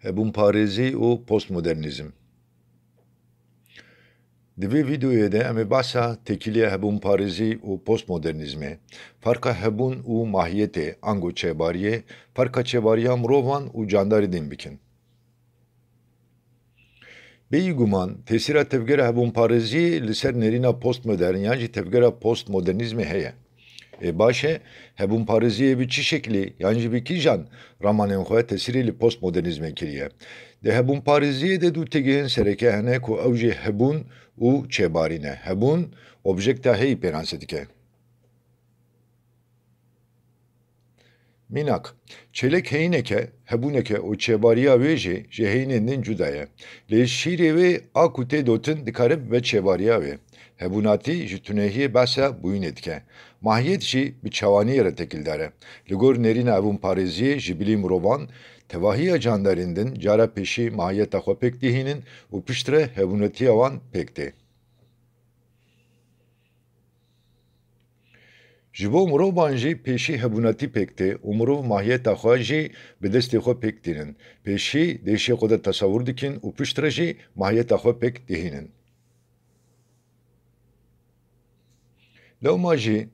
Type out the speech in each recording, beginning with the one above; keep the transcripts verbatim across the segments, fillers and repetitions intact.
Hebûnparêzî û postmodernîzm. Di vê vîdeoyê de em ê behsa têkiliya hebûnparêzî û postmodernîzmê, ferqa hebûn û mahiyetê, ango çêbariyê, ferqa çêbariya mirovan û candarê din bikin. Bêyî guman, tesîra tevgera hebûnparêziyê li ser nêrîna postmodern yan jî tevgera postmodernîzmê heye. Ê baş e, hebûnparêziyê bi çi şeklî yan jî bi kîjan ramanên xwe tesîrê li postmodernîzmê kiriye? Di hebûnparêziyê de du têgihên sereke hene ku ew jî hebûn û çêbarî ne. Hebûn objekta heyî pênase dike. Mînak, çêlek heyînek e, hebûnek e û çêbariya wê jî ji heyînên din cuda ye. Lê şîrê wê a ku tê dotin dikare bibe çêbariya wê. Hebûnatî ji tunehiyê behsa bûyînê dike. Mahiyet jî bi çawaniyê re têkildar e. Li gor nêrîna hebûnparêziyê ji bilî mirovan, tevahiya candarên din cara pêşî mahiyeta xwe pêk dihînin û piştre hebûnatiya wan pêk tê. Ji bo mirovan jî pêşî hebûnatî pêk tê û mirov mahiyeta xwe jî bi destê xwe pêk tînin. Pêşî di hişê xwe de tesewir dikin û piştre jî mahiyeta xwe pêk dihînin. Lewma jî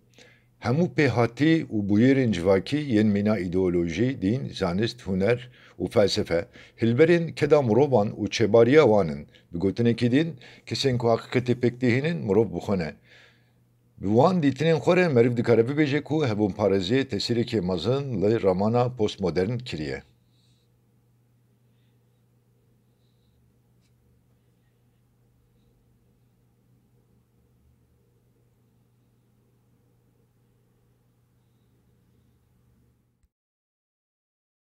hemû pêhatî û bûyerên civakî yên mîna îdeolojî, dîn, zanist, huner û felsefe, hilberên keda mirovan û çêbariya wan in. Bi gotinekî din, kesên ku heqîqetê pêk dihînin, mirov bi xwe ne. Bi wan dîtinên xwe re meriv dikare bibêje ku hebûnparêziyê tesîrekê mezin li ramana postmodern kiriye.